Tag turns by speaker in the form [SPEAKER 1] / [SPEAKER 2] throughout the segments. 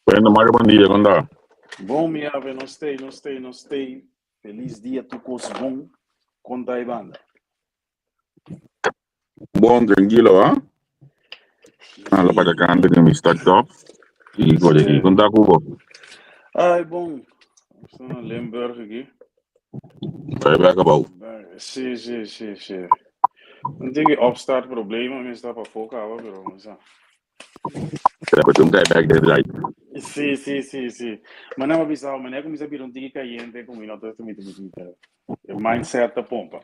[SPEAKER 1] Bueno, Mario, bon dia, kon ta?
[SPEAKER 2] Bon, mi ave, nos tei, nos tei, nos tei. Felis dia tur kos bon. Kon ta e banda?
[SPEAKER 1] Bon, tranquilo, ah? Hala para kante ku mi stack top. I por aki, kon ta ku bo?
[SPEAKER 2] Ai, bon. Sta na Limburg aki.
[SPEAKER 1] Bai bek abou.
[SPEAKER 2] Sí, sí, sí, sí. No tin ki opstart problema, mi sta pafó kaba, pero no sa.
[SPEAKER 1] Pero cu un kai bek den right.
[SPEAKER 2] Sí, sí, sí, sí. Ma nan a bisa, ma nan cuminsa bira un tiki cayente cu mi no ta mi mi E mindset ta pompa.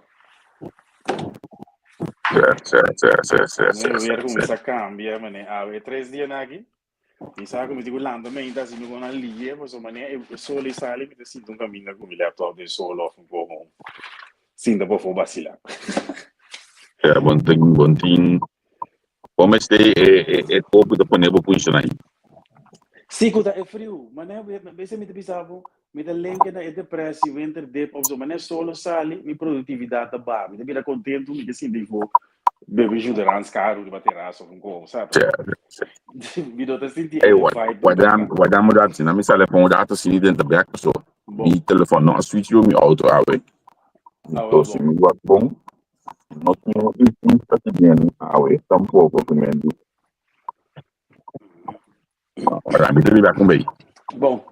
[SPEAKER 1] Sí, sí, sí, sí, sí,
[SPEAKER 2] Mi
[SPEAKER 1] sí,
[SPEAKER 2] weer
[SPEAKER 1] sí.
[SPEAKER 2] cuminsa cambia, mane awe e tres dianan aki. Mi sa cu mi tin cu lanta meinta asi mi con a lie, pasobra mane e sol ei sali mi ta sinta un caminda cu mi laptop den sol of un poco sinta pafó bacila.
[SPEAKER 1] Ja, bon tin, bon tin. Bo mester e, e, e kopu ta pone bo funciona ahí.
[SPEAKER 2] Sí, ku ta e friu. Mané, bese mi ta bisa bo, mi ta lenke na e depressie, winter dip of zo. Mané solo sali, mi produktividat ta baha. Mi ta bira kontentu, mi ta sinti ku bebe juderans karu riba terasa of un koho, sabe?
[SPEAKER 1] Sí, sí.
[SPEAKER 2] Mi no ta sinti
[SPEAKER 1] Hey,
[SPEAKER 2] e
[SPEAKER 1] wa,
[SPEAKER 2] vibe di
[SPEAKER 1] wadam,
[SPEAKER 2] baka.
[SPEAKER 1] wadam un rato, si na mi sale pa un rato asina den ta bek, so
[SPEAKER 2] Bon.
[SPEAKER 1] mi telefon no a switch riba mi auto awe.
[SPEAKER 2] Ah, wel
[SPEAKER 1] Entonces,
[SPEAKER 2] bon.
[SPEAKER 1] mi wak bon, No tin un insta siguiendo awe tampoco primer di. Ora mi ta riba con bay.
[SPEAKER 2] Bon.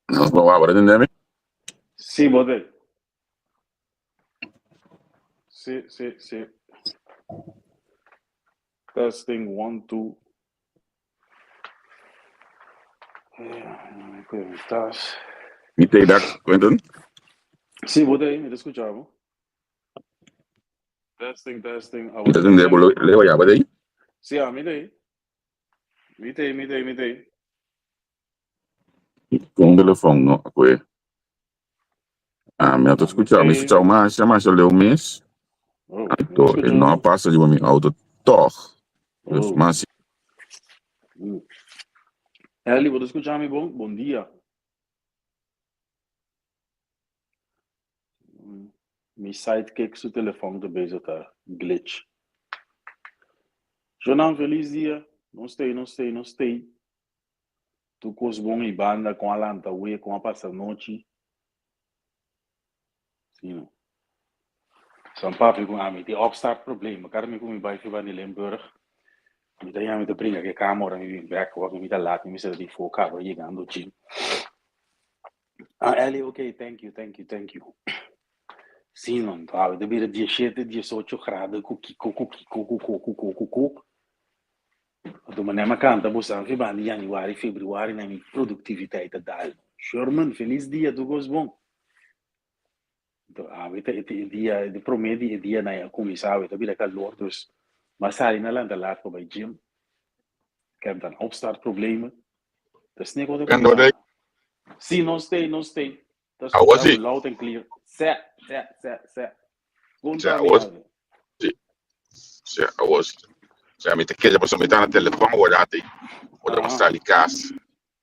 [SPEAKER 1] Nos no abra entendeme?
[SPEAKER 2] Sí, bo te. Sí, sí, sí. Testing, one, two. Eh, estás?
[SPEAKER 1] Mi te dak, Quentin?
[SPEAKER 2] Sí, bo te, mi te escuchaba. Testing, testing.
[SPEAKER 1] Mi ta tende bo leo ya, bo te?
[SPEAKER 2] Sí, a mi te. Mi te, mi te, mi te.
[SPEAKER 1] Con telefon no, akwe. Ah, mi no ta skucha, mi skucha masha, masha leu mes.
[SPEAKER 2] Oh,
[SPEAKER 1] Anto, e no a pasa riba mi auto tog. Dus
[SPEAKER 2] Oh.
[SPEAKER 1] mas
[SPEAKER 2] Eli, bo ta skucha mi bon? Bon dia. Mi sidekick su telefon ta bezig ta glitch. Jonan, felis dia. Nos tei, nos tei, nos tei. Tur kos bon ei banda, kon a lanta awe, kon a pasa nochi. Si no. San papia ku ami tin opstart problema. Kada mi ku mi bai fiba di Limburg, mi ta yami ta bringa ku e kama ora mi bin bek, ora mi ta lat mi mester di fo kaba yegando gym. Ah, Ellie, ok, thank you, thank you, thank you. Si no, awe ta bira diesshete, diesocho grado ku kiko, ku kiko, ku ko, ku ko, ku ko. Anto manera mi a canta bo sa riba di januari, februari na mi productiviteit ta dal. Sherman, feliz dia, tur cos bon. Anto awe ta e dia, e prome di e dia nan a cuminsa awe ta bira calor, dus mi a sali na lanta laat pa bay gym. Ik heb dan opstartproblemen. Dus ne cosa
[SPEAKER 1] Cuando
[SPEAKER 2] Sí, no stay, no stay. Ta
[SPEAKER 1] Awo
[SPEAKER 2] escucha
[SPEAKER 1] sí.
[SPEAKER 2] loud and clear. Se, se, se, se.
[SPEAKER 1] Se,
[SPEAKER 2] Conta mi
[SPEAKER 1] awo
[SPEAKER 2] algo.
[SPEAKER 1] sí. Se, awo sí. Se, mi ta kere pasobra mi ta na telefon awor ati. Ora mi sali kas.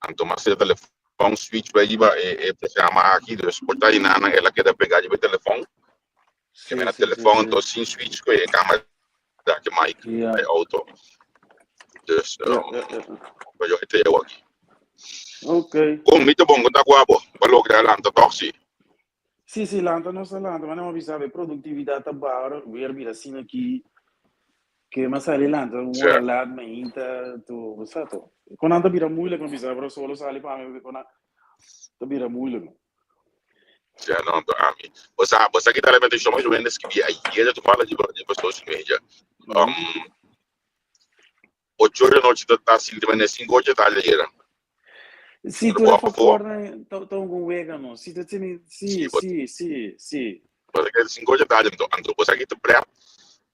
[SPEAKER 1] Anto mi a seta telefon switch bai riba e, e programa aki. Dus por ta nan el a keda pegá riba e telefon. Ke mi na telefon anto sin switch ku e kama da ke mic e auto. Dus um, yo e teo aki.
[SPEAKER 2] Ok.
[SPEAKER 1] Bon, mi ta bon, kon ta ku abo? Bo a logra lanta tòg sí?
[SPEAKER 2] Sí, sí, lanta nos ta lanta, ma nan a bisa e produktividat ta baha ora weer bira asina aki ke m'a sali lanta un ora laat mainta to bo sa to. Kon nan ta bira moeilijk m'a bisa pero solo sali pa mi kon nan ta bira moeilijk.
[SPEAKER 1] Ja, no, to ami. Bo sa, bo sa ki tal evento show yo skibi ayer toevallig riba social media. 8 or di anochi ta ta sinti manera 5 or di tardi ayera.
[SPEAKER 2] Si tur e factornan ta un wega no. Si ta tene si si si si.
[SPEAKER 1] Bo sa ki 5 or di tardi anto anto bo sa ki ta prep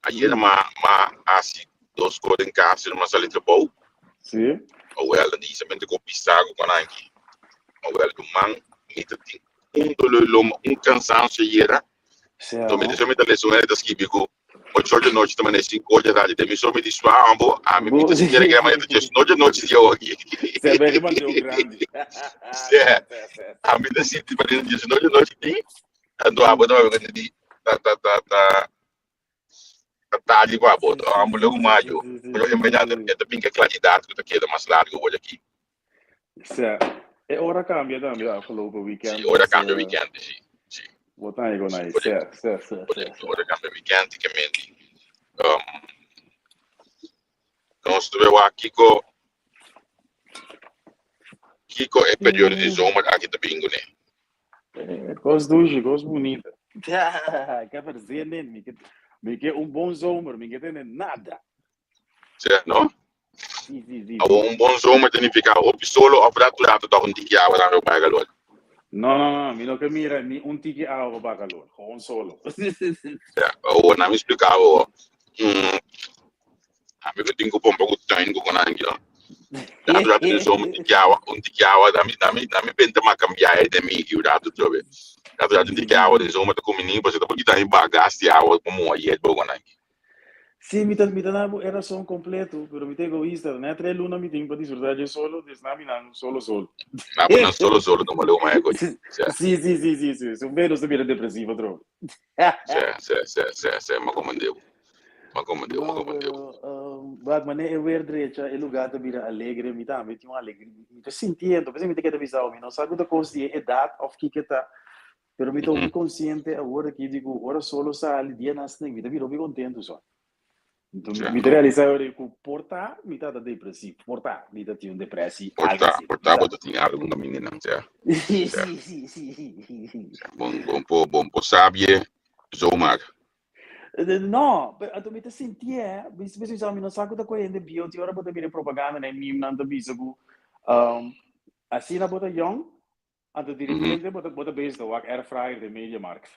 [SPEAKER 1] ayera ma ma hasi dos cos den cas y ma sali trabou.
[SPEAKER 2] Si.
[SPEAKER 1] Awel ta di solamente cu pisa cu konanki. Awel ruman mi ta tin un dolor lomba un cansancio ayera. Anto mi ta mi ta lesa un hende ta skibi cu Ocho or di nochi ta manera cinco or di tardi. Den mi so mi di swa ambo, ami mi ta sinti alegria manera ta djes nochi nochi di awo aki.
[SPEAKER 2] Se beri mandeo grandi.
[SPEAKER 1] Se, ami ta sinti manera djes nochi nochi di, anto abo ta papia di ta ta ta ta ta tardi pa abo. Ambo luego mayo. Pero en verdad e ta bin ke claridad ku ta keda mas largo awor aki.
[SPEAKER 2] Se, e ora cambia tambe afgelopen weekend.
[SPEAKER 1] Si, ora cambia weekend, si. Si.
[SPEAKER 2] Bo ta ahí con ahí. Se, se, se, se.
[SPEAKER 1] Ora cambia weekend, ke menti. Nos ta wak kiko kiko e periodo di zomer aki ta bin kuné.
[SPEAKER 2] Kos dushi, kos bunita. Ik heb er zin in. Mi ke, mi ke un bon zomer, mi ke tene nada.
[SPEAKER 1] Sea, no?
[SPEAKER 2] Sí, sí, sí,
[SPEAKER 1] Awor
[SPEAKER 2] sí.
[SPEAKER 1] un bon zomer ta nifiká hopi solo òf ratu ratu tòg un tiki awa tambe pa kalor?
[SPEAKER 2] No, no, no, mi no ke mira ni un tiki awa pa kalor, gewoon solo.
[SPEAKER 1] Sea, awor nan mi splika bo, ami ku tin ku pompa ku tuin ku konanki no. Ratu ratu den zomer un tiki awa, un tiki awa, dami, dami, dami benta ma kambia e den mi un ratu trobe. Ratu ratu un tiki awa den zomer ta kumini pasobra ta por kita mi baha gas di awa ku moha yet bo konanki.
[SPEAKER 2] Sí, mi ta, mi ta na bo e rason completo, pero mi ta egoísta. Net tres luna mi tin pa disfruta dje solo, dus na mi nan solo solo.
[SPEAKER 1] Na bo nan solo solo ta mole uma ego.
[SPEAKER 2] Sí, sí, sí, sí, sí, sí. Su menos ta bira depresivo otro.
[SPEAKER 1] Sí, sí, sí, sí, sí, ma komandeu. Ma komandeu, ma
[SPEAKER 2] No,
[SPEAKER 1] komandeu.
[SPEAKER 2] pero, wak, mane e weer drecha, e lugar ta bira alegre, mi tambe tin un alegria, mi ta sintiendo, p'esei mi ta keda bisa bo, mi no sa ku ta kos di e edat of kiko ta, Pero mi ta hopi consciente awor aki di cu ora solo sali dia na snik mi ta bira hopi contento so. Enton mi ta realisa awor cu por ta mi ta ta depresivo, por ta mi ta tin un depressie,
[SPEAKER 1] Por
[SPEAKER 2] algo
[SPEAKER 1] ta,
[SPEAKER 2] así.
[SPEAKER 1] por ta bo ta tin algo na mente nan, sea.
[SPEAKER 2] Sí, sí, sí, sí, sí.
[SPEAKER 1] Bon, bon por, bon por sabie zomaar.
[SPEAKER 2] No, pero anto mi ta sinti eh, mi mi no sa cu ta coge hende bieu tin ora bo ta mira e propaganda na e meme nan ta bisa cu asina bo ta yong Anto di repente bo ta bo ta bezig ta wak air fryer den Mediamarkt.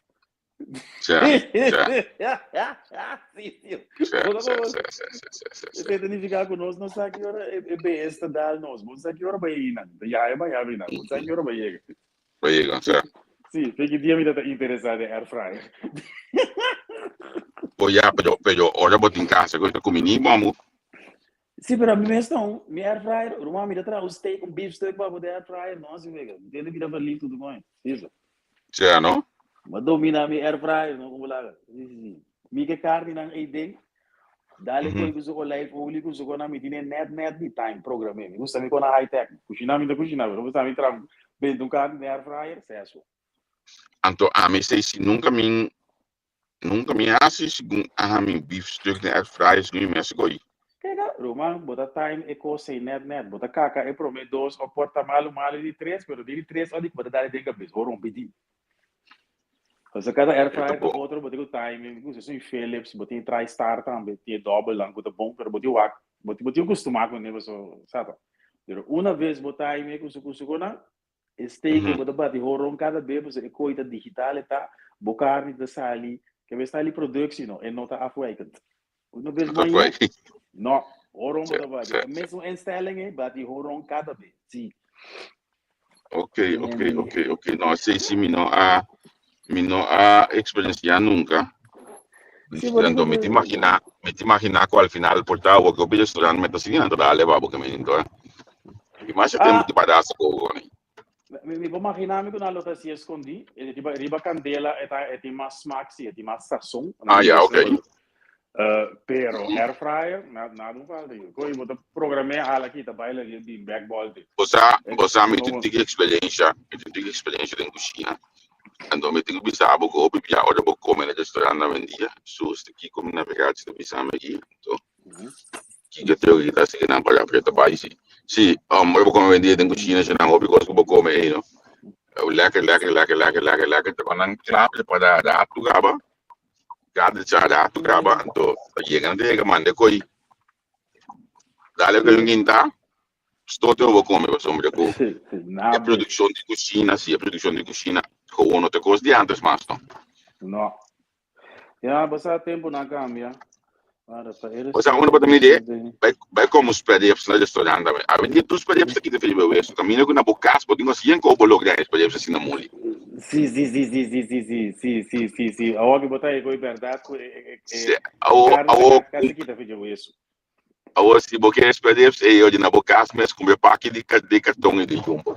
[SPEAKER 1] Sja, sja.
[SPEAKER 2] Sí, tío.
[SPEAKER 1] Sja,
[SPEAKER 2] Bo ta
[SPEAKER 1] sja,
[SPEAKER 2] como
[SPEAKER 1] sja, sja, sja, sja, sja, sja.
[SPEAKER 2] Esei ta nifiká ku nos no sa ki ora e e bees ta dal nos. Bo no sa ki ora bai einan. Ta yaya bai yabi nan. Bo no sa ki ora bai yega.
[SPEAKER 1] Bai yega, sja.
[SPEAKER 2] Sí, te ki dia mi ta ta interesá den air fryer.
[SPEAKER 1] Bo ya, pero, pero ora bo tin kasa ku ta kumini bo amo.
[SPEAKER 2] Sí, pero ami mes no. Mi air fryer, ruman, mi ta traha un steak, un beef steak pa bo den air fryer. No, así wega. Mi tende bira verliefd tutu con. Sí, so.
[SPEAKER 1] Sea, no?
[SPEAKER 2] Ma domina mi air fryer, no como laga. Sí, sí, sí. Mi ke carne nan ei den. Dale koi ku su olijfolie ku su kona mi tine net net di time programme. Mi gusta mi kona high tech. Kushina mi ta kushina, pero gusta mi traha benta un carne den air fryer, seso.
[SPEAKER 1] Anto ami sei si nunca mi Nunca mi hasi segun aha mi beef stuk den air fryer segun mi mester goyi.
[SPEAKER 2] Keda, ruman, bo ta time e kos ei net net. Bo ta kaka e prome dos of por ta malu malu di tres, pero di di tres odi ku bo ta dal den kabes, bo rompi di. Pasobra kada air
[SPEAKER 1] E ta
[SPEAKER 2] fryer ta
[SPEAKER 1] bon.
[SPEAKER 2] otro, bo tin ku time, mi gusta esun Philips, bo tin TriStar tambe, tin e dobbelnan ku ta bon, pero bo tin wak, bo tin bo tin kustumá kuné pasobra sa ta. Pero una ves bo time e ku su ku su konan, E steak ku bo ta bati horon kada be pasobra e koi ta digital e ta bo karni ta sali ke bes sali productie no e no ta afwijkend. Una bes
[SPEAKER 1] No ta
[SPEAKER 2] bo hañ'é
[SPEAKER 1] afwijkend.
[SPEAKER 2] no horon bo
[SPEAKER 1] Sí,
[SPEAKER 2] ta bati
[SPEAKER 1] sí,
[SPEAKER 2] e
[SPEAKER 1] sí.
[SPEAKER 2] mesun instelling ei bati horon kada be si.
[SPEAKER 1] Ok, ok,
[SPEAKER 2] Mendi.
[SPEAKER 1] ok, ok. No, esei sí mi no a mi no a experienciá nunca.
[SPEAKER 2] Sí, bo
[SPEAKER 1] Anto mi ta imaginá, mi ta imaginá ku al final por ta awor ku hopi restaurant mi ta sigui nan ta dale pa bo ke mi hinto. I masha tempu
[SPEAKER 2] Ah,
[SPEAKER 1] ti padasa koko ni.
[SPEAKER 2] mi, mi por imaginá mi ku nan lo ta hasié skondí. E riba, riba kandela e ta, e tin mas smak, sí, e tin mas sazon.
[SPEAKER 1] Ah,
[SPEAKER 2] Nan
[SPEAKER 1] ya,
[SPEAKER 2] bisa,
[SPEAKER 1] ok.
[SPEAKER 2] Pero air fryer, na, nada un falta. Yo. Koe, bo ta programé hala kita baila di di back volte.
[SPEAKER 1] Bo sa, bo sa mi tin
[SPEAKER 2] Como
[SPEAKER 1] tiki experiencia, mi tin tiki experiencia den kushina. Anto mi tin ku bisa bo ku hopi bia ora bo kome na restaurant awendia, sus ta kiko mi navegatie ta bisa mi aki. Anto kiko te oki ta sigui nan para preta bai si. Si, ora bo kome awendia den kushina si nan hopi kos ku bo kome ei no. Lekker, lekker, lekker, lekker, lekker, lekker. Ta nan kla prepara ratu kaba. Kada cha ratu kaba. Anto ta yega nan ta yega manda koi. Dale ku un ginta. Stote bo come pasobra ku e produccion di cushina, si e produccion di cushina gewoon no ta cos di antes mas no.
[SPEAKER 2] No. Ja, basta tempo na cambia.
[SPEAKER 1] O sea, uno pata mire, bai como spreadrips na restaurant tambe. A veces tu spreadrips aquí te felipe weso. Camina ku na bo cas, bo tingo cien ko bo logra spreadrips asina moli.
[SPEAKER 2] Sí, sí, sí, sí, sí, sí, sí, sí, sí, sí, sí. Awor que bota ego verdad ku
[SPEAKER 1] Sí, awo, awo,
[SPEAKER 2] casi kita felipe weso.
[SPEAKER 1] Awor si bo kier spreadrips ei oye na bo kas mes kumpra paki di di karton i di jumbo.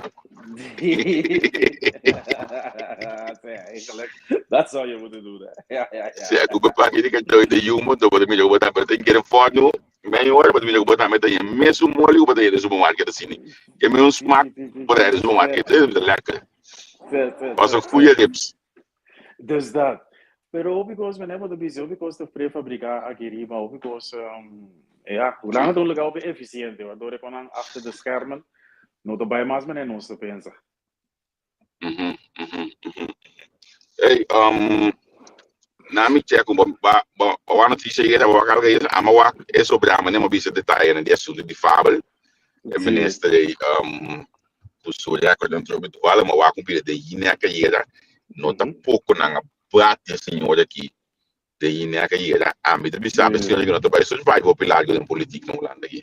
[SPEAKER 2] Eigenlijk, dat zou je moeten doen. Hè? Ja, ja, ja.
[SPEAKER 1] Si kumpra paki di karton i di jumbo, anto bo ta mira ku bo tambe ta kere fòrnu mei ora, bo ta mira ku bo tambe ta haña mesun moli ku bo ta haña den supermarket asina. Ke mesun smak bo ta haña den supermarket. E ta lekker. Pasobra goeie ribs.
[SPEAKER 2] Dus dat. Pero hopi kos, meneer, bo ta bisa, hopi kos ta prefabriká aki riba, hopi kos, um, ja, Hulanda ta un lugar hopi eficiente, waardoor e konan achter de schermen no ta bai mas meneer nos ta pensa.
[SPEAKER 1] Mhm, mhm, mhm. Hey, na mi check ba ba ba ba noticia yera ba karga yera ama wak e sobra ma ne bisa detaye na di asunto di Fabel. E minister ei ku su record dentro di toevallig ma wak un pida de Jinek yera no ta poko nan a bati e señor aki de Jinek yera. Ami ta bisa e señor aki no ta bai survive hopi largo den politiek na Hulanda aki.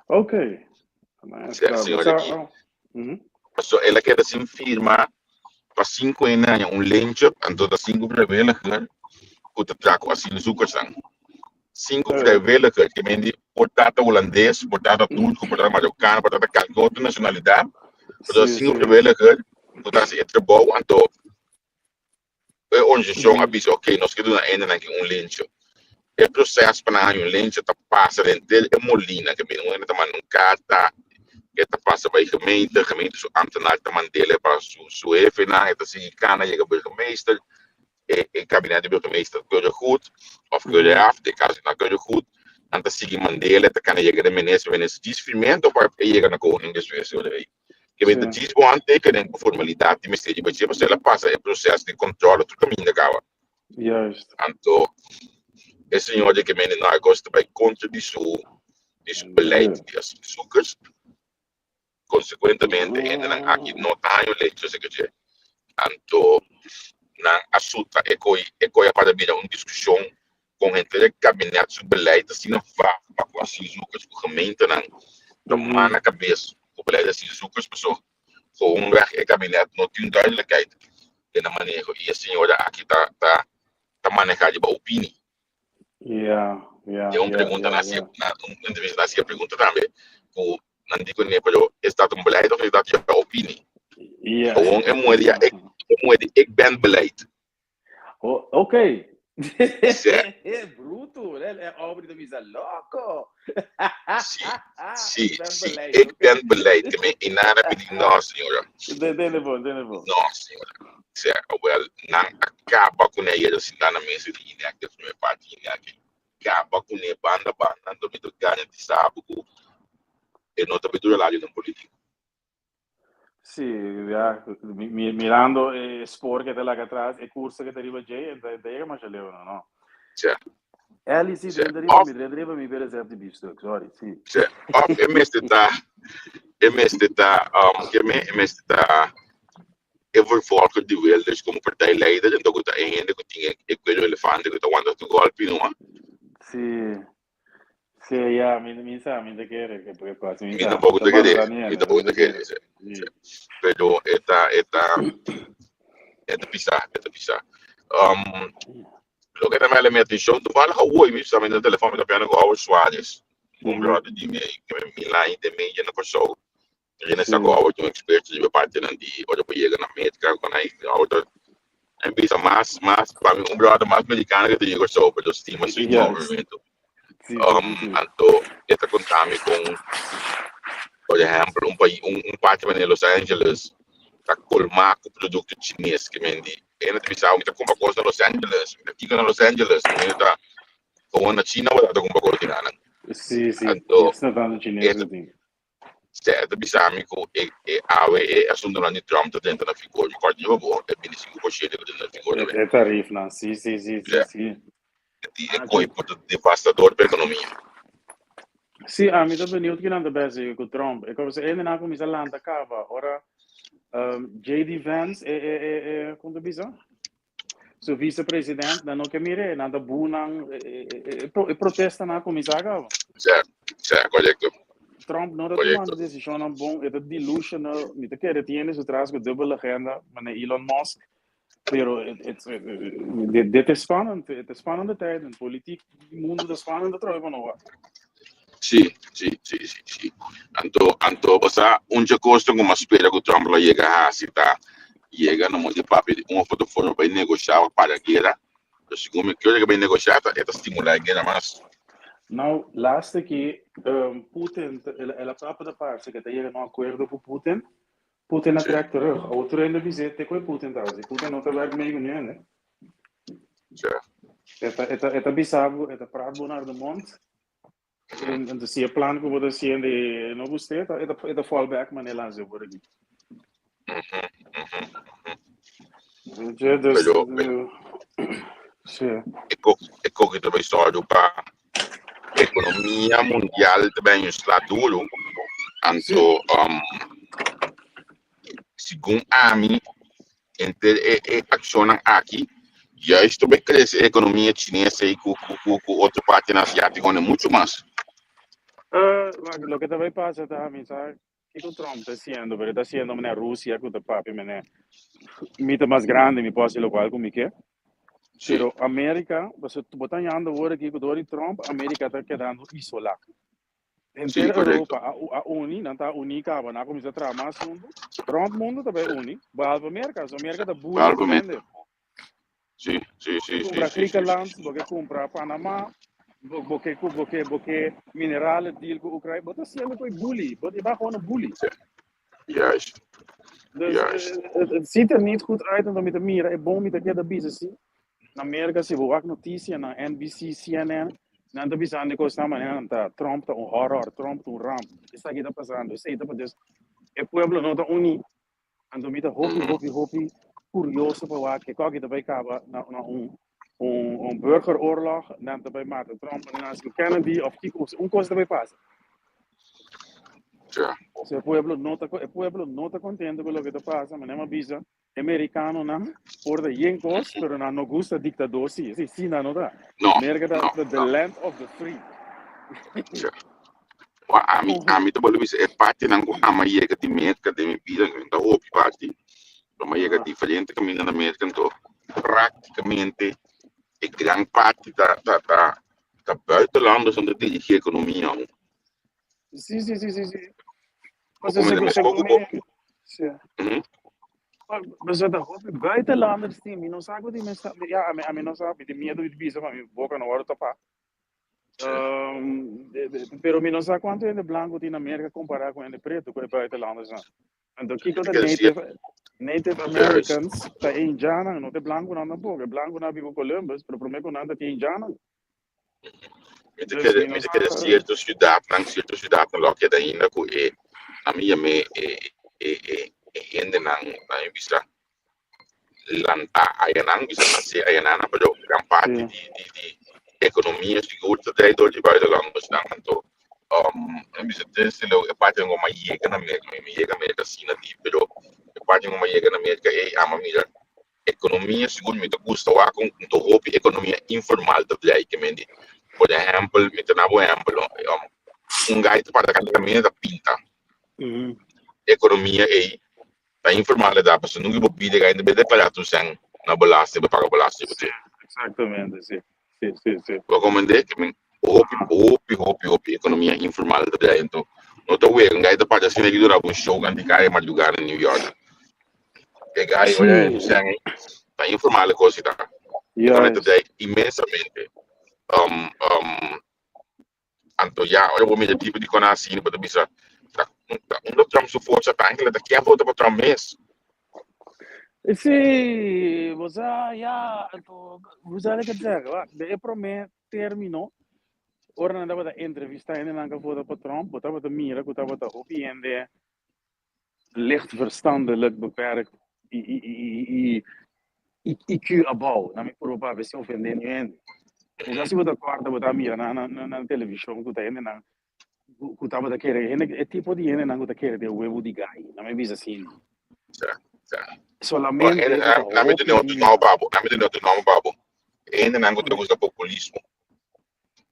[SPEAKER 2] Okay.
[SPEAKER 1] Sí, e señor aki. Paso el a keda sin firma pa 5 aña un lentje, anto ta 5 vrijwilliger ku ta traha ku asielzoekersnan. 5 vrijwilliger, ke men di por tata hulandes, por tata turko, por tata marokano, por tata kalke otro nashonalidat, pero ta 5 vrijwilliger ku ta hasi e trabou, anto e organisashon a bisa ok, nos ke duna hendenan aki un lentje. E proces pa nan haña un lentje ta pasa den tel e molina, ke men un hende ta manda un karta, e ta pasa bai gemeente, gemeente su ambtenaar ta mand'el pa su hefenan, e ta sigui kana yega burgemeester, e e kabinet di burgemeester keurig goed of keurig af, den kaso di nan keurig goed, nan ta sigui mand'el, e ta kana yega den minister, minister djis firmento pa e yega na koning despues ora ei. Ke men ta djis bo handtekening pa formalidat di mester riba dje, pasobra el a pasa e proces di controle tur kaminda kaba.
[SPEAKER 2] Juist.
[SPEAKER 1] Anto e señor di ke mende Narcos ta bai kontra di su di su beleid di asielzoekers. Konsekuentemente hendenan aki no ta haña un lecho esaki dje. Anto nan a suta e koi e koi a para bira un diskushon kon henter e kabinet su beleid asina vag pa ku asielzoekers ku gemeentenan ta mana kabes ku beleid di asielzoekers paso gewoonweg e kabinet no tin duidelijkheid den nan maneho i e señora aki ta ta ta maneha riba opini.
[SPEAKER 2] Ja, ja,
[SPEAKER 1] E un
[SPEAKER 2] ja,
[SPEAKER 1] pregunta
[SPEAKER 2] ja,
[SPEAKER 1] nan hasi
[SPEAKER 2] ja.
[SPEAKER 1] na un entrevista nan hasi e pregunta tambe ku nan di kuné pero es dat un beleid of es dat jouw opinie?
[SPEAKER 2] Ja.
[SPEAKER 1] Gewoon e muher di ja ik e muher di ik ben beleid.
[SPEAKER 2] Oh, oké.
[SPEAKER 1] Sè.
[SPEAKER 2] Bruto, hè? E Aubrey ta bisa loko.
[SPEAKER 1] Sí, sí,
[SPEAKER 2] Ik ben
[SPEAKER 1] sí,
[SPEAKER 2] beleid,
[SPEAKER 1] ik
[SPEAKER 2] oké.
[SPEAKER 1] ben beleid. Ke men inana pidi no señora.
[SPEAKER 2] De, de, de bon, de, de bon.
[SPEAKER 1] No señora. Sè, wel, nan a kaba kuné ayer sintá na mesa di INEC, de promé parti INEC, kaba kuné banda banda, anto mi ta garantisá bo ku e no ta bai dura largu den polítika.
[SPEAKER 2] Sí, ya, mirando e spoor ke ta laga atras, e kurso ke ta riba dje, e ta yega masha leu, no, no.
[SPEAKER 1] Sè.
[SPEAKER 2] Ellie, sí,
[SPEAKER 1] Sè,
[SPEAKER 2] drenta riba
[SPEAKER 1] òf,
[SPEAKER 2] mi, drenta riba mi, bere zelf di biefstuk, sorry, sí.
[SPEAKER 1] sè, òf e mester ta, e mester ta, um, ke me, e mester ta e vervolger di Wilders como partijleider, enton cu ta e hende cu tin e cuello elefante cu ta wanta tur golpi numa.
[SPEAKER 2] Sí, sí, ya, mi, mi sa, mi ta kere, que porque quasi mi
[SPEAKER 1] Mi
[SPEAKER 2] sa.
[SPEAKER 1] tampoco
[SPEAKER 2] Ta
[SPEAKER 1] ta kere,
[SPEAKER 2] valora ni
[SPEAKER 1] mi
[SPEAKER 2] ene,
[SPEAKER 1] tampoco
[SPEAKER 2] mi
[SPEAKER 1] ta
[SPEAKER 2] ta
[SPEAKER 1] kere,
[SPEAKER 2] kere.
[SPEAKER 1] sí,
[SPEAKER 2] Sí.
[SPEAKER 1] sí. Pero e ta, e ta, e ta pisa, e ta pisa. Um, loke ta mele mi atencion, toevallig awor mi sa mi na telefon mi ta piano cu Howard Suarez, un brother di mi, que mi lijn de media na Kòrsou. Rene sa ku awor tin un eksperto riba e partinan di ora bo yega na Merka ku nan awor ta a bisa mas mas pa mi un bròder mas merikano ke ta yega Kòrsou pero stima su idioma papiamentu. Anto e ta konta mi kon por ehèmpel un pais un parti manera Los Angeles. Ta colma cu producto chines ke men di e ta bisa mi ta compra cos na Los Angeles, mi ta kiko na Los Angeles, mi ta gewoon na China bo ta compra cos di nan.
[SPEAKER 2] Sí, sí,
[SPEAKER 1] Anto
[SPEAKER 2] yes, na tanto
[SPEAKER 1] e
[SPEAKER 2] chines
[SPEAKER 1] ta
[SPEAKER 2] ku tin.
[SPEAKER 1] e ta bisa mi cu e awe e asuntonan di Trump ta drenta na vigor, mi corda bo bo e 25% ta drenta na vigor
[SPEAKER 2] E,
[SPEAKER 1] tambe.
[SPEAKER 2] e tarifnan, sí, sí, sí, sí,
[SPEAKER 1] Ja,
[SPEAKER 2] sí.
[SPEAKER 1] di e
[SPEAKER 2] Ah,
[SPEAKER 1] coi por ta devastador pa economia.
[SPEAKER 2] Sí, ami ta benieuwd kinan ta bezig ku Trump. E cosa e na kuminsá lanta kaba. Ora JD Vance, e, kon ta bisa? Su vicepresident, nan no ke mire, nan ta bunan, e protesta nan kuminsá kaba.
[SPEAKER 1] Ja, correcto.
[SPEAKER 2] Trump no ta
[SPEAKER 1] Correcto.
[SPEAKER 2] tomando decisionnan bon, e ta delusional, mi ta kere tiene su tras ku dubbel agenda, meneer Elon Musk. Pero dit is spannend, het is spannende tijden. Politiek mundo ta spannend trouwens van wat.
[SPEAKER 1] Sí. Anto, basta un costo como spera ku Trump lo yega hasi ta yega no di papia di un of otro forma pa negoshá pa guera. Pero segun mi kere ku bai negoshá, ta stimulá e guera mas.
[SPEAKER 2] Nou, laatste keer, Putin, el a papia de parce ku ta yega na un akuerdo ku Putin. Putin a trek terug. Otro hende bis'é te ku e Putin ta hasi. Putin no ta werk mee ku niun hende. E ta bisa bo, e ta praat bo naar de mond. En si e plan ku bo ta hasiendo no gust'é, e ta fall back manera el a hasi awor aki. Weet je, dus,
[SPEAKER 1] Pero
[SPEAKER 2] sí.
[SPEAKER 1] E ko ta bai sòru pa ekonomia mundial tambe un sla duro. Anto, segun ami, entre e akshonnan aki, juist ta bai krese ekonomia chines ei ku otro parti asiátiko mucho mas.
[SPEAKER 2] Loke ta bai pasa ta, mi sa kiko Trump ta hasiendo, pero ta hasiendo manera Rusia ku ta papia manera mi ta mas grandi, mi por hasi lokual ku mi ke. Pero Amérika, bo ta hañando awor aki ku dor di Trump, Amérika ta kedando isolá. Henter
[SPEAKER 1] Korekto.
[SPEAKER 2] Europa a uni, nan ta uní kaba, nan a kuminsá traha mas huntu. Rònt mundu ta bai uni, behalve Merka. So Merka ta bully
[SPEAKER 1] Behalve
[SPEAKER 2] tur
[SPEAKER 1] Merka.
[SPEAKER 2] hende.
[SPEAKER 1] Sí,
[SPEAKER 2] Bo ke kumpra
[SPEAKER 1] sí.
[SPEAKER 2] Griekenland, bo ke kumpra Panama, bo ke mineralen deal ku Ukraina. Bo ta hasiendo ku e bully. Bo ta gewoon een bully. Dus het ziet er niet goed uit en dan mi ta mira e bon mi ta keda bisa si. Na Merka si bo wak notisia na NBC, CNN, nan ta bisando e kosnan manera nan ta Trump ta un horror, Trump ta un ramp. Esaki ta pasando, esei ta dus e pueblo no ta uní. Anto mi ta hopi, hopi, hopi kurioso pa wak kiko aki ta bai kaba na un burgeroorlog, nan ta bai mata Trump manera nan hasi ku Kennedy of kiko, un kos ta bai pasa. So e pueblo no ta kontento ku loke ta pasa, manera mi a bisa, e merikanonan por ta yen kos, pero nan no gusta diktador si, si, si nan no ta.
[SPEAKER 1] No,
[SPEAKER 2] Merka ta
[SPEAKER 1] no,
[SPEAKER 2] ta the
[SPEAKER 1] no.
[SPEAKER 2] land of the free.
[SPEAKER 1] Wa ami ta bolbe bisa e partinan ku ami a yega di Merka den mi bida, mi ta hopi parti, pero mi a yega diferente kaminda na Merka, anto práktikamente e gran parti ta buitenlanders nan ta dirigí ekonomia.
[SPEAKER 2] Sí.
[SPEAKER 1] Bo
[SPEAKER 2] Pues
[SPEAKER 1] komende
[SPEAKER 2] segun,
[SPEAKER 1] meskos
[SPEAKER 2] segun
[SPEAKER 1] ku bo.
[SPEAKER 2] mi, sí. Pues ta hopi buitenlanders tin, mi no sa ku di mes, ya, ami no sa, mi tin miedu di bisa pa mi boka no wòrdu tapá. Pero mi no sa kuantu hende blanku tin na Merka kompará ku hende pretu ku e buitenlanders nan. Anto kiko ta
[SPEAKER 1] Te quiere
[SPEAKER 2] native Native Americans ta e indianan, no ta e blankunan tampoko. E blankunan a bin ku Columbus, pero promé ku nan ta tin indianan.
[SPEAKER 1] Mi te
[SPEAKER 2] Dus
[SPEAKER 1] kere,
[SPEAKER 2] mi no
[SPEAKER 1] mi te
[SPEAKER 2] sa.
[SPEAKER 1] kere sierto siudatnan lo keda ainda ku e ami yam'é e hendenan nan mi bisa lanta ayanan bisa nase ayanan pero gran parti di ekonomia sigur ta drei dor di buitenlandersnan. Anto mi bisa desde lo e parti ku mi a yega na Merka, mi yega Merka asina di, pero e parti ku mi a yega na Merka ei ama mira ekonomia sigur mi ta gusta wak un ta hopi ekonomia informal ta drei ke men di. Por ehèmpel, mi ta na bo ehèmpel, un gai ta para kanta kaminda ta pinta. Ekonomia ei ta informal edad pasobra nunca bo pidi gai ta deklará tur sèn na belasting pa paga belasting
[SPEAKER 2] Sí, exactamente, sí.
[SPEAKER 1] Bo komprendé ke men hopi hopi hopi hopi ekonomia informal ta drei. Anto no ta wega un gai ta para asina ki dura un show kanti kaya madrugá na New York. E gai ora e sèn ei ta informal e kos ta ekonomia ta drei inmensamente. Anto ya, ora bo mira tipo di kona asina, bo ta bisa, ta unda Trump su forsa ta? Enkele ta ken vota pa Trump mes?
[SPEAKER 2] Sí, bo sa, ya, anto, bo sa loke ta zeggen, wak, den e promé término, ora nan tabata entrevistá hendenan ku a vota pa Trump, bo tabata mira ku tabata hopi hende licht verstandelijk beperkt i i i i i IQ abou, nan mi purba papia sin ofendé niun hende. No sa si bo ta kòrda bo ta mira na na na televishon ku ta hendenan ku tabata kere hende e tipo di hendenan ku ta kere den webu di gai, nan mi bisa asina.
[SPEAKER 1] Sa, sa.
[SPEAKER 2] Solamente
[SPEAKER 1] Bo,
[SPEAKER 2] ku ta
[SPEAKER 1] nan mi
[SPEAKER 2] hopi
[SPEAKER 1] tene otro
[SPEAKER 2] di
[SPEAKER 1] nòmber pa bo, nan mi tene otro nòmber pa bo. E hendenan ku ta gusta populismo.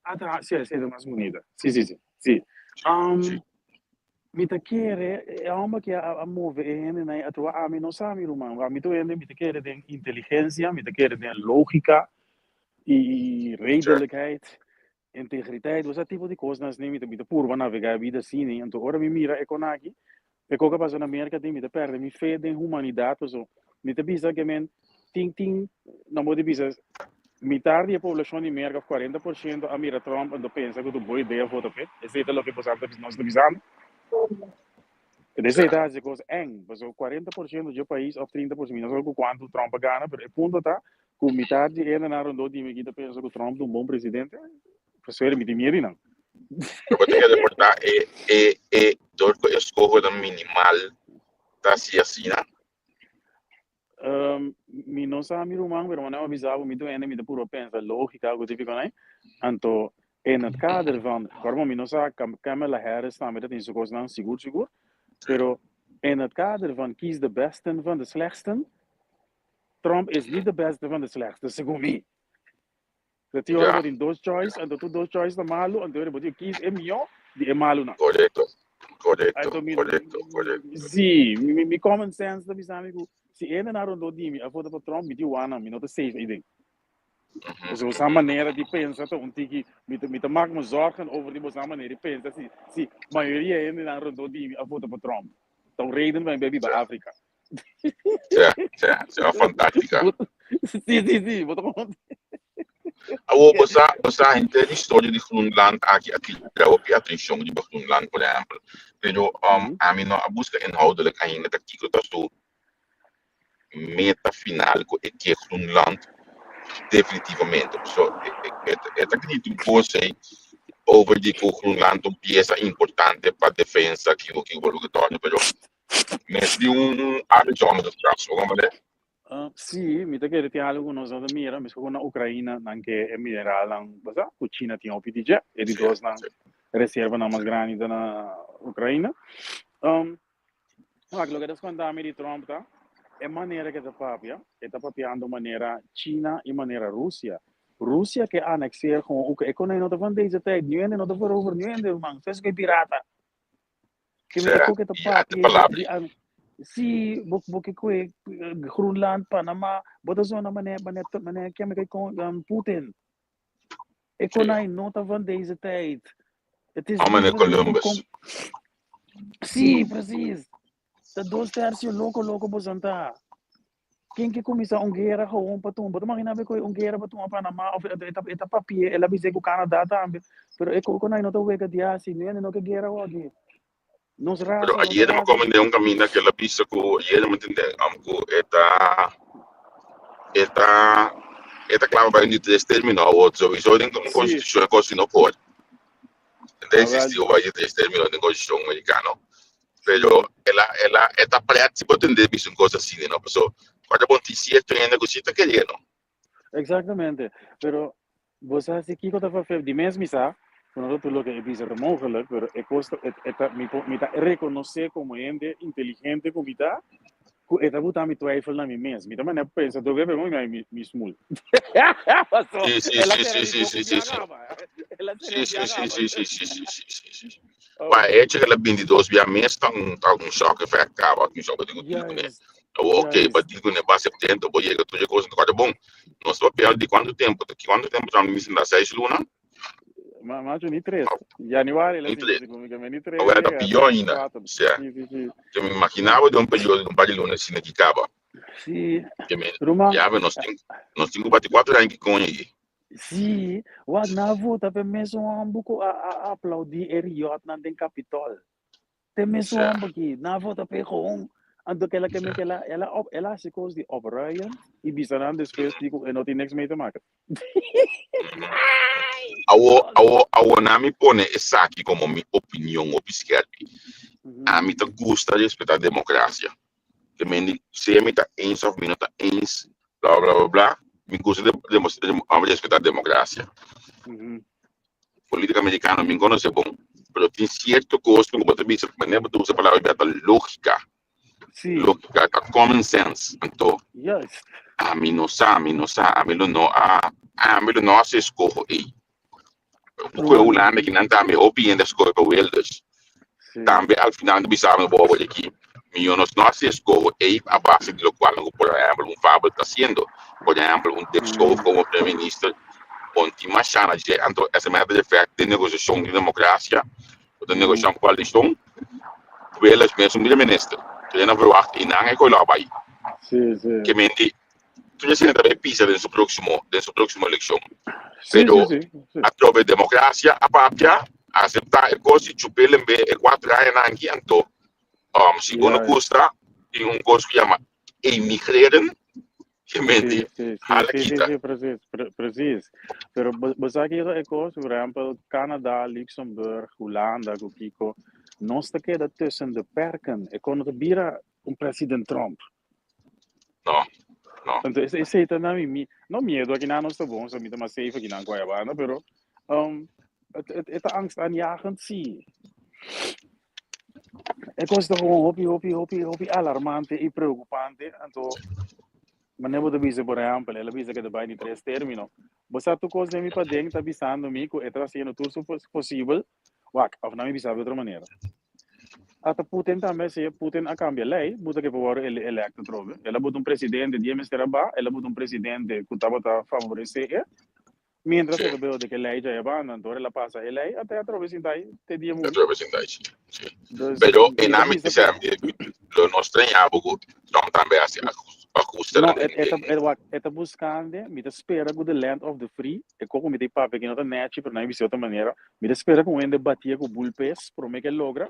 [SPEAKER 2] Ah, ta, sí, sí, ta mas bunita. Sí, sí, sí. Sí.
[SPEAKER 1] Sí.
[SPEAKER 2] Mi ta kere, e homber ki a, a move e hendenan ei atrobe, ami no sa mi ruman. Ami tur hende mi ta kere den inteligensia, mi ta kere den logika i, i redelijkheid, integriteit, bo sa tipo di kosnan asina mi ta, mi ta purba navega e bida asina. Anto ora mi mira e kon aki, e kos ku a pasa na Merka tin, mi ta pèrdè mi fe den humanidat paso mi ta bisa ke men tin tin nan bo di bisa mitar di e poblashon di Merka òf 40% a mira Trump anto pensa ku ta un bon idea vota p'e. Esei ta loke boso ta nos ta bisando. Esei ta hasi e kos eng paso 40% di e pais òf 30% mi no sa ku kuantu Trump a gana pero e punto ta ku mitar di e hendenan rondó di mi aki ta pensa ku Trump ta un bon presidente. Pasobra mi tin miedu di nan.
[SPEAKER 1] Pero bo ta kere porta e e e dor ku eskohonan minimal ta hasi asina?
[SPEAKER 2] Mi no sa mi ruman, pero manera mi a bisa bo, mi tur hende mi ta purba pensa lógika ku típiko nei. Anto in het kader van, kòrda mi no sa Kamala Harris tambe ta tin su kosnan sigur sigur, pero in het kader van kies de besten van de slechtsten, Trump is niet de beste van de slechtsten, segun mi. Dat tin ora bo tin dos choice, anto tur dos choice ta malu, anto ora bo tin kies e mihó di e malunan.
[SPEAKER 1] Korekto, korekto, korekto, korekto.
[SPEAKER 2] Sí, mi, mi common sense ta bisa mi ku si e hendenan rondó di mi a vota pa Trump, mi tin wana, mi no ta safe eiden. Pasobra boso manera di pensa ta un tiki, mi ta, mi ta mak mi zorgen over di boso manera di pensa si, si mayoria hendenan rondó di mi a vota pa Trump. Ta un reden pa mi bai biba Afrika.
[SPEAKER 1] Sea, sea, sea fantástica.
[SPEAKER 2] Sí, sí, sí, bo ta kon.
[SPEAKER 1] Awo, bo sa, bo sa henter historia di Groenland aki a tira hopi atencion riba Groenland, por ehempel. Pero ami no a busca inhoudelijk ainda ta kico ta su meta final cu e ke Groenland definitivamente. So, e ta grita un cos ey over di cu Groenland ta un pieza importante pa defensa, kico, kico, loke torna, pero Mes di un avion de straks, bo comprende?
[SPEAKER 2] Sí, mi ta kere tin algo ku nos no ta mira, mesco ku na Ukraina nan ke e mineralnan, bo sa, ku China tin hopi di dje, e di dos nan reservanan mas grandi ta na Ukraina. Wak, loke ta spanta mi di Trump ta e manera ke ta papia, e ta papiando manera China i manera Rusia. Rusia ke anexeer gewoon Ukraina, e konai no ta van deze tijd, nu hende no ta verover, nu hende man, esei ke pirata. Ke mi
[SPEAKER 1] Será?
[SPEAKER 2] ko ke ta
[SPEAKER 1] Ya te
[SPEAKER 2] papia
[SPEAKER 1] palabra.
[SPEAKER 2] di an si bo bo ke kue Groenland, Panama, bo ta zona mane mane mane keme ke kon um, Putin. E
[SPEAKER 1] Sí.
[SPEAKER 2] konai no ta van deze tijd. Het is
[SPEAKER 1] Oh, meneer
[SPEAKER 2] niet van
[SPEAKER 1] Columbus.
[SPEAKER 2] kom Sí, precies. Ta dos tercio loko loko bo santa. Ken ke kuminsá un guera gewoon pa tuma? Bo ta maginá be ku un guera pa tuma Panamá òf e ta e ta papia el a bis'é ku Canadá tambe. Pero e koko nan no ta wega di hasi. Nu hende no ke guera awor aki. Nos
[SPEAKER 1] Pero
[SPEAKER 2] rasa no ta
[SPEAKER 1] ayer mi
[SPEAKER 2] rasa
[SPEAKER 1] come
[SPEAKER 2] di
[SPEAKER 1] den un caminda que el a bisa cu ayer mi tende am cu e ta e ta e ta clama pa un di tres termino awor sowieso den
[SPEAKER 2] Sí.
[SPEAKER 1] constitucion e cos si no por. Ta
[SPEAKER 2] Awel
[SPEAKER 1] existi over di tres termino den constitucion americano. Pero el a, el a, e ta pret si bo tende bisa un cos asina, no? Paso, cuando bo tin cierto hende cu si ta querer, no?
[SPEAKER 2] Exactamente. Pero bo sa si kiko ta vervel di mes mi sa, ku no ta tur loke e bisa ta mogelijk, pero e kos ta, e, e ta, mi por, mi ta rekonosé komo hende inteligente ku mi ta, ku e ta buta mi twijfel na mi mes. Mi ta manera pensa dos bes, pero mi, mi, mi smul. Paso,
[SPEAKER 1] Sí, sí,
[SPEAKER 2] el a
[SPEAKER 1] sí,
[SPEAKER 2] sera
[SPEAKER 1] sí,
[SPEAKER 2] mi
[SPEAKER 1] sí,
[SPEAKER 2] boca
[SPEAKER 1] sí,
[SPEAKER 2] un
[SPEAKER 1] sí,
[SPEAKER 2] bia
[SPEAKER 1] sí.
[SPEAKER 2] caba. El a sera
[SPEAKER 1] Sí,
[SPEAKER 2] un
[SPEAKER 1] sí,
[SPEAKER 2] bia
[SPEAKER 1] sí,
[SPEAKER 2] caba.
[SPEAKER 1] sí, sí, sí, sí, sí, sí, sí.
[SPEAKER 2] Oh,
[SPEAKER 1] Pa e hecho que la 22 bia mes ta un, ta un shock effect caba, un shock di ku ne.
[SPEAKER 2] juist,
[SPEAKER 1] Awo, ok, pa
[SPEAKER 2] juist.
[SPEAKER 1] di ku ne ba septento, bo yega tur e cosa, no bon. Nos ta papia di cuanto tempo, ta cuanto tempo ta mi sinta 6 luna?
[SPEAKER 2] Ma, macho, ni tres. Januari la
[SPEAKER 1] Ni
[SPEAKER 2] sinta
[SPEAKER 1] tres.
[SPEAKER 2] segun mi, ni tres
[SPEAKER 1] Awor ta
[SPEAKER 2] llega,
[SPEAKER 1] pior
[SPEAKER 2] tres,
[SPEAKER 1] ainda.
[SPEAKER 2] cuatro.
[SPEAKER 1] Sea,
[SPEAKER 2] Sí, sí, sí.
[SPEAKER 1] que me imaginaba de un periodo de un par de lunas sin que caba.
[SPEAKER 2] Sí.
[SPEAKER 1] Que me,
[SPEAKER 2] Ruman,
[SPEAKER 1] ya, nos tin, nos tin bati 4 años que coño allí.
[SPEAKER 2] Sí, wak na vota pe mesun homber ku a, a aplaudí e riotnan den Capitol. Te mesun
[SPEAKER 1] Sea.
[SPEAKER 2] homber ki, na vota pe gewoon. Anto kela ke me kela ela op ela hasi kos di opruiend i bisa nan despues di ku e no tin niks mee te maken.
[SPEAKER 1] Awo, awo, awo na mi pone esaki komo mi opinion hopi skerpi. Ami ta gusta respetá demokrasia. Ke men di sea mi ta eens of mi no ta eens, bla bla bla bla, mi gusta respetá demokrasia. Política americano mi conoce bon, pero tin cierto cos cu bo ta bisa, manera bo ta usa palabra bia ta lógica.
[SPEAKER 2] Sí.
[SPEAKER 1] Lógica ta common sense. Anto,
[SPEAKER 2] Juist.
[SPEAKER 1] ami no sa, mi no sa, ami lo no a, ami lo no haci escoho ey. Ku
[SPEAKER 2] Ruman,
[SPEAKER 1] Hulanda ki nan tambe hopi hende a scohe pa Wilders.
[SPEAKER 2] Sí.
[SPEAKER 1] Tambe al final nan ta bisa mi bobo di ki mihor nos no haci escoho ey a base di locual nan ku por ehempel un Fabel ta haciendo. Por ehempel un Dick Schoof como primer minister bon tin masha na dje anto as a matter of fact den negociacion di democracia bo ta negocia un coalicion Wilders mes un primer minister. Kende nan verwacht eynan e koe lo a bay.
[SPEAKER 2] Sí, sí.
[SPEAKER 1] Ke menti Tur esei ta bay pisa den su proximo den su proximo eleccion.
[SPEAKER 2] Sí,
[SPEAKER 1] Pero
[SPEAKER 2] sí, sí, sí.
[SPEAKER 1] atrobe democracia a papia, acepta e cos y chup'e lembe e cuatro añanan aki anto um, si bo no
[SPEAKER 2] Juist.
[SPEAKER 1] gusta tin un cos cu yama emigreren, ke menti
[SPEAKER 2] Sí, sí, sí,
[SPEAKER 1] hala
[SPEAKER 2] sí, sí,
[SPEAKER 1] kita.
[SPEAKER 2] sí, precies, precies. Pero bo sa ki e cos, por ehempel, Canada, Luxemburg, Hulanda, cu kiko, nos ta keda tussen de perken. E kon no ta bira un president Trump.
[SPEAKER 1] No, no.
[SPEAKER 2] Anto esei ta na mi, mi no miedo aki nan nos ta bon, so mi ta mas safe aki nan ku Guayabana, pero um, het, het, het ta angstaanjagend, sí. E kos ta gewoon hopi, hopi, hopi, hopi alarmante i preocupante. Anto, manera bo ta bisa, por ehempel, el a bisa ke ta bai di tres término. Bo sa tur kos den mi paden ta bisando mi ku e ta hasiendo tur su posibel. Wak, of na mi bisa di otro manera. Ata Putin tambe si Putin a cambia ley, buta ke por worde electo atrobe. El a buta un presidente die mester a ba, el a buta un presidente cu tabata favorece e. Mientras e ta beo de ke ley dja e banda, anto ora el a pasa e ley, ata e atrobe sinta ahi te dia muri.
[SPEAKER 1] Atrobe sinta ahi, si, si.
[SPEAKER 2] Dus,
[SPEAKER 1] Pero
[SPEAKER 2] mi ta
[SPEAKER 1] enami,
[SPEAKER 2] bisa
[SPEAKER 1] sea,
[SPEAKER 2] cu
[SPEAKER 1] lo no extraña bo cu Trump tambe haci ajuste
[SPEAKER 2] No,
[SPEAKER 1] na den,
[SPEAKER 2] e ta,
[SPEAKER 1] den.
[SPEAKER 2] e, wak, e ta buscando, mi ta spera cu the land of the free, e coco mi ta papia aki no ta nechi, pero nan a bisa di otro manera, Mi ta spera ku un hende batia ku bulpes promé ku e logra.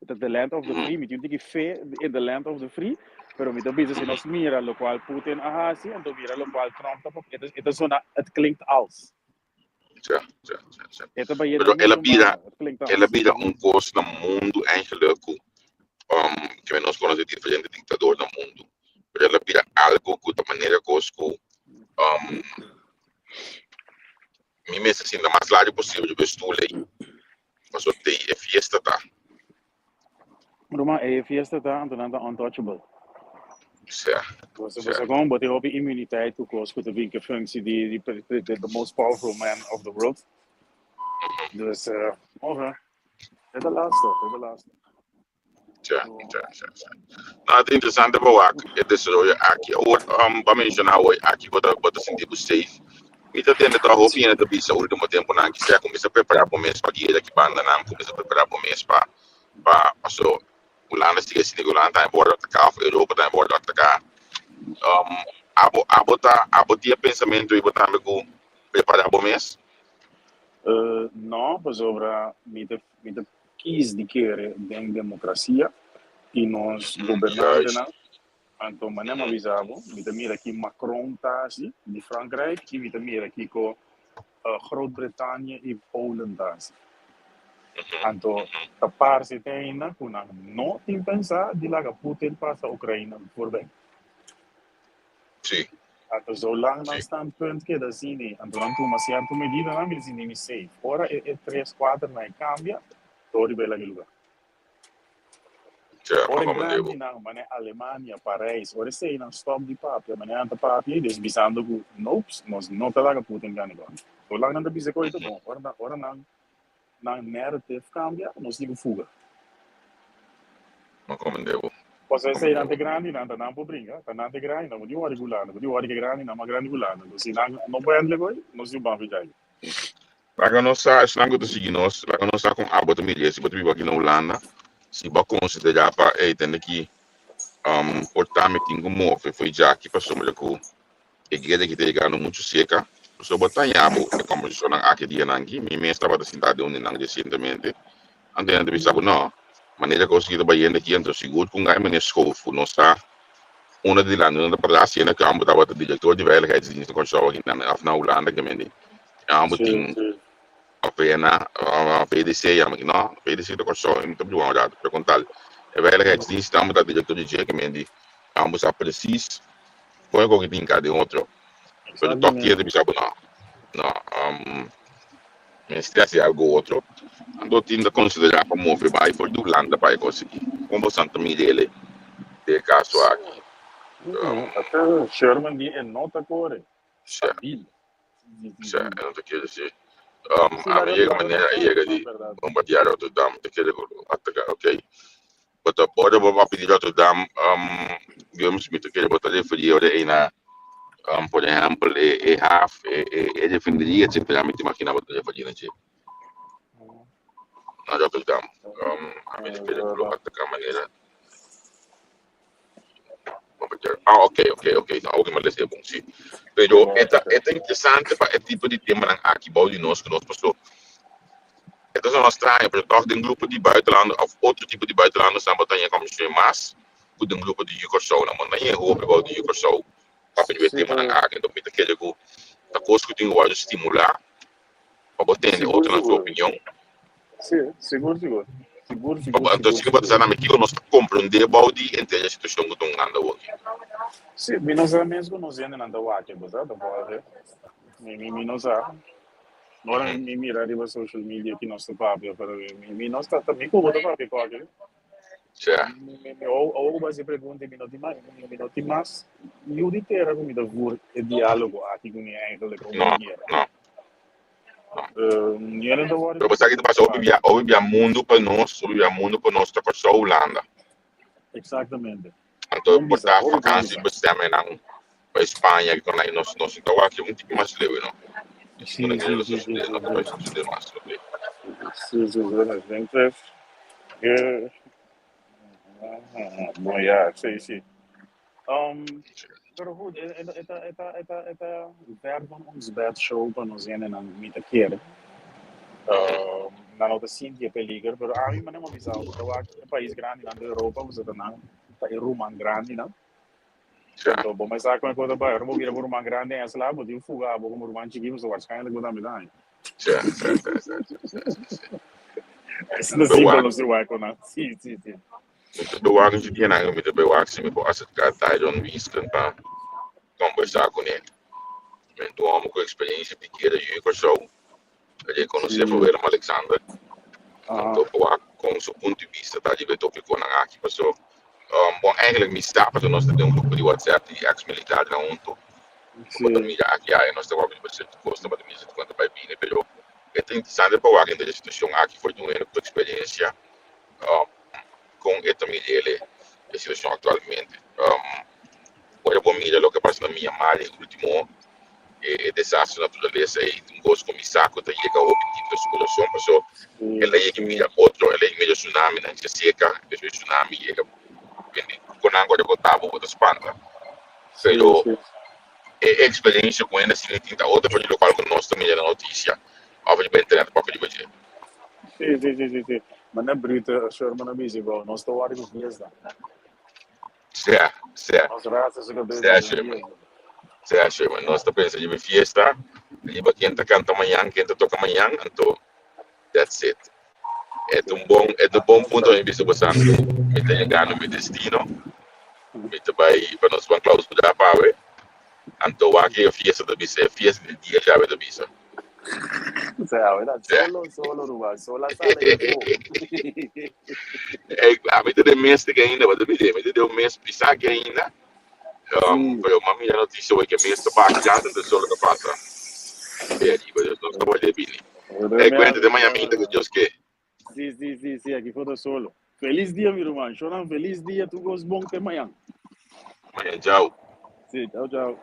[SPEAKER 2] E ta the land of the free. Mi tin un tiki fe in the land of the free. Pero mi ta bisa si nos mira lokual Putin a hasi, anto mira lokual Trump ta papia, e ta zona het klinkt als.
[SPEAKER 1] Ja, ja, ja, ja.
[SPEAKER 2] E ta bayendo
[SPEAKER 1] Pero
[SPEAKER 2] e
[SPEAKER 1] el a
[SPEAKER 2] mesun
[SPEAKER 1] bira,
[SPEAKER 2] banda. Het klinkt
[SPEAKER 1] el a
[SPEAKER 2] als.
[SPEAKER 1] bira un kos na mundu eigenlijk ku um, ke nos konosé diferente diktador na mundu. Pero el a bira algo ku ta manera kos ku um, Mi mester sinta mas largu posibel riba e stoel ei, pasobra te e fiesta ta.
[SPEAKER 2] Ruman, e fiesta ta, anto nan ta untouchable.
[SPEAKER 1] Sea,
[SPEAKER 2] Boso,
[SPEAKER 1] sea.
[SPEAKER 2] boso kon, bo tin hopi immuniteit ku kos ku ta bin ke functie di, di, di, di the most powerful man of the world. Dus, uh, oké. E ta lastig, e ta lastig.
[SPEAKER 1] Ja, ja, ja, ja. Nou, het interesante pa wak e desaroyo aki. Awor, um, pa menciona hoy, aki bo ta, bo ta sinti bo safe. Mi ta tende toch hopi hende ta bisa ultimo temponan ki sea cuminsa prepara bo mes pa guera ki banda nan, cuminsa prepara bo mes pa, pa, paso Hulanda sigue sinti cu Hulanda tambe por wordo ataca of Europa tambe por wordo ataca. Um, abo, abo ta, abo tin e pensamento y bo tambe cu prepara bo mes?
[SPEAKER 2] Uh, no, pasobra mi ta, mi ta Kies di kere den demokrasia i nos gobernantenan. Anto manera mi a bisa bo, mi ta mira ki Macron ta hasi di Frankrijk i mi ta mira kiko Groot Britania i Polen ta hasi. Anto ta parse te ainda ku nan no tin pensa di laga Putin pasa Ukraina voorbij.
[SPEAKER 1] Sí.
[SPEAKER 2] Anto zolang nan standpunt keda asina, anto nan tuma sierto medidanan, mi ta sinti mi safe. Ora e e tres kuaternan e kambia, todo riba e laga e luga.
[SPEAKER 1] Ja,
[SPEAKER 2] Ora e
[SPEAKER 1] mama debu.
[SPEAKER 2] grandinan, manera Alemania, Parijs, ora eseinan stop di papia, manera nan ta papia ei, des bisando ku nope, nos no ta laga Putin gana e gòrda. Zolang nan ta bisa ku ta bon, ora nan ora nan nan narrative kambia, nos tin ku fuga.
[SPEAKER 1] Ma como debu.
[SPEAKER 2] Pasobra
[SPEAKER 1] Como
[SPEAKER 2] esei nan
[SPEAKER 1] debu.
[SPEAKER 2] ta grandi, nan ta nan por bringa, ta nan ta grandi, nan por di wòrdu ku Hulanda, por di wòrdu ku e grandi, nan mas grandi ku Hulanda. Entonces si nan no por handle koe, nos tin ban ficha aki.
[SPEAKER 1] Laga nos sa, esnan ku ta sigui nos, laga nos sa kon abo ta mira si bo ta biba aki na Hulanda, si bo a konsiderá pa ey tende ki um por ta mi tin ku move fo'i djaki pasobra ku e guera aki ta yegando muchu seka. Pasobra bo ta haña bo e kombersashonnan aki dianan aki, mi mes tabata sintá den un di nan resientemente, anto nan ta bisa bo no. Manera kos ki ta bayendo aki anto sigur ku un gai meneer Schoof ku nos ta unda di landa unda ta parla siendo ku ambo tabata director di veiligheidsdienst na Kòrsou aki nan òf na Hulanda ke mende ambo tin VNA VDC yama aki no VDC ta Kòrsou mi ta bira un rato pero kon tal e veiligheidsdienst ambo ta director di dje ke mende ambo sa precies kon e koki tin ka den otro pero tòg kier ta bisa bo no no Mester hasi algo otro. Anto tin ta konsiderá pa move bai for di Hulanda pa e kos aki. Kon bo san ta mira el den e kaso aki?
[SPEAKER 2] Ata Sherman di e no ta kore.
[SPEAKER 1] Sè,
[SPEAKER 2] Stabil. Si, si,
[SPEAKER 1] sè,
[SPEAKER 2] si.
[SPEAKER 1] e no ta kere si.
[SPEAKER 2] Si,
[SPEAKER 1] Ami
[SPEAKER 2] laga,
[SPEAKER 1] yega
[SPEAKER 2] laga
[SPEAKER 1] manera
[SPEAKER 2] nos
[SPEAKER 1] a
[SPEAKER 2] sa,
[SPEAKER 1] yega
[SPEAKER 2] no,
[SPEAKER 1] di
[SPEAKER 2] berdad.
[SPEAKER 1] bombardiá Rotterdam, ta kere ku ataka, ok. But ora bo a pidi Rotterdam, Gumbs, mi ta kere bo ta referí ora ei na, por ehèmpel, e, e haf, e, e, e refineria, etcétera. Mi ta imaginá bo ta referí na dje, na Rotterdam. Ami ta kere ku lo ataká manera. Ah, ok, ok, ok. No, awor mi a lesa e bon, sí. Pero e ta, e ta interesante pa e tipo di temanan aki bou di nos ku nos paso e ta sona straño, pero tòg den grupo di buitenlander òf otro tipo di buitenlanders nan bo ta haña kòmbersashon mas ku den grupo di Yu Kòrsou. Nan bo no ta haña hopi bou di Yu Kòrsou papia di e temanan aki. Enton mi ta kere ku ta kos ku tin ku wòrdu stimulá pa bo tende
[SPEAKER 2] Sigur,
[SPEAKER 1] otronan su
[SPEAKER 2] sigur.
[SPEAKER 1] opinion.
[SPEAKER 2] Sí, sigur, sigur. Sigur, sigur,
[SPEAKER 1] Anto
[SPEAKER 2] sigur,
[SPEAKER 1] si bo ta
[SPEAKER 2] sigur.
[SPEAKER 1] sa na mi kiko nos ta komprondé bou di henter e situashon ku ta un anda awoki.
[SPEAKER 2] Sí, mi no sa mes ku nos hendenan ta wak bo sa, ta por Mi, mi, mi no sa. Ora mi, mi mira riba social media ki nos ta papia, pero mi, mi no sa, ta mi ku bo ta papia koki.
[SPEAKER 1] Sea.
[SPEAKER 2] Mi, mi, mi, o, o bo hasi pregunta, mi no tin mas, mi, mi no tin mas yu di tera ku mi ta voer e diálogo aki ku mi eigenlijk un
[SPEAKER 1] No,
[SPEAKER 2] maniera.
[SPEAKER 1] no.
[SPEAKER 2] Niente ta wòrdu
[SPEAKER 1] Pero bo sa ki ta pasa, hopi bia, hopi bia mundu pa nos, hopi bia mundu pa nos ta Kòrsou, Hulanda.
[SPEAKER 2] Exactamente.
[SPEAKER 1] Anto
[SPEAKER 2] Bon
[SPEAKER 1] por
[SPEAKER 2] bisa,
[SPEAKER 1] ta
[SPEAKER 2] hopi bon
[SPEAKER 1] vakantie
[SPEAKER 2] bisa.
[SPEAKER 1] bestemmingnan pa España, ki kon nos nos ta wak un tiki mas leu, no?
[SPEAKER 2] Sí,
[SPEAKER 1] Una
[SPEAKER 2] sí,
[SPEAKER 1] lo
[SPEAKER 2] sí, sí,
[SPEAKER 1] sucede,
[SPEAKER 2] sí,
[SPEAKER 1] no ta bai
[SPEAKER 2] sí.
[SPEAKER 1] sucede mas, ok.
[SPEAKER 2] Sí, sí, sí, sí, sí. Entonces, bon, ja, sí, sí. Um, pero goed, e, e, e, ta, e, ta, e, ta, e ta ver van ons bed show pa nos hendenan mi ta kere. Nan no ta sinti e peliger, pero ami manera mi a bisa, bo ta wak e pais grandinan di Europa, bo sa ta nan ta e ruman grandinan. Anto bo mester sa kon e kos ta bai. Ora bo bira bo ruman grandi en esla, bo tin fuga abo komo ruman chikí, pasobra waarschijnlijk bo tambe ta haña. Asina simpel nos tin wak ku nan. Sí, sí, sí.
[SPEAKER 1] Mi ta bewak si dianan, mi ta bewak si mi por aserká Tyron Winston pa kombersá kuné. Mi ta un hòmber ku eksperensia di keda yu Kòrsou, rekonosé pa Willem Alexander. Anto pa wak kon su punto di bista ta riba e topikonan aki. Paso, bon, eigenlijk mi sa pasobra nos ta den un grupo di WhatsApp di ex-militarnan huntu. Bo ta mira aki aya nos ta wak riba sierto kos, ta mira sierto kos ta bai bini, pero e ta interesante pa wak henter e situashon aki for di un hende ku eksperensia kon e ta mira el e situashon aktualmente. Ora bo mira loke a pasa na Myanmar e ultimo e desastre naturalesa ei un kos ku mi sa ku ta yega hopi dip na su kurason paso el a yega mira otro el a yega mira tsunami nan dje seka despues tsunami yega ku nan ku a rekordá bo bo ta spanta pero e eksperensia ku hende asina tin ta otro for di lokual ku nos ta mira na notisia òf riba internet papia riba dje.
[SPEAKER 2] Sí, sí, sí, sí, sí. Mane Brute, Sherman a bisa bo, nos ta wòrdu ku fiesta.
[SPEAKER 1] Sea, sea.
[SPEAKER 2] Nos rasa su cabeza
[SPEAKER 1] Sea,
[SPEAKER 2] den
[SPEAKER 1] Sherman.
[SPEAKER 2] fiesta.
[SPEAKER 1] Sea, Sherman. Nos ta pensa riba fiesta, riba ken ta canta mañan, ken ta toca mañan, anto that's it. E ta un bon, e ta un bon punto mi bisa bosan cu mi ta yegando mi destino. Mi ta bay pa nos ban clausura pa awe. Anto wak e fiesta ta bisa, e fiesta di dia djawe ta bisa.
[SPEAKER 2] Sea, verdad?
[SPEAKER 1] Sea.
[SPEAKER 2] Solo, solo, Ruba. Sola sala y afó.
[SPEAKER 1] Ey, ami ta den mes tek ainda, bo ta mira, mi ta den un mes pisa aki ainda.
[SPEAKER 2] Sí.
[SPEAKER 1] Pero m'a mira noticia hoy ke mes ta baki ya, entonces solo ta pasa. E ariba, Dios nos ta worde bini. Ey, cuenta te mañana minta ku Dios ke.
[SPEAKER 2] Sí, sí, sí, sí, aki foto solo. Feliz dia, mi ruman. Shonan, feliz dia. Tu gos bon te mañana.
[SPEAKER 1] Mañana, chao.
[SPEAKER 2] Sí, chao, chao.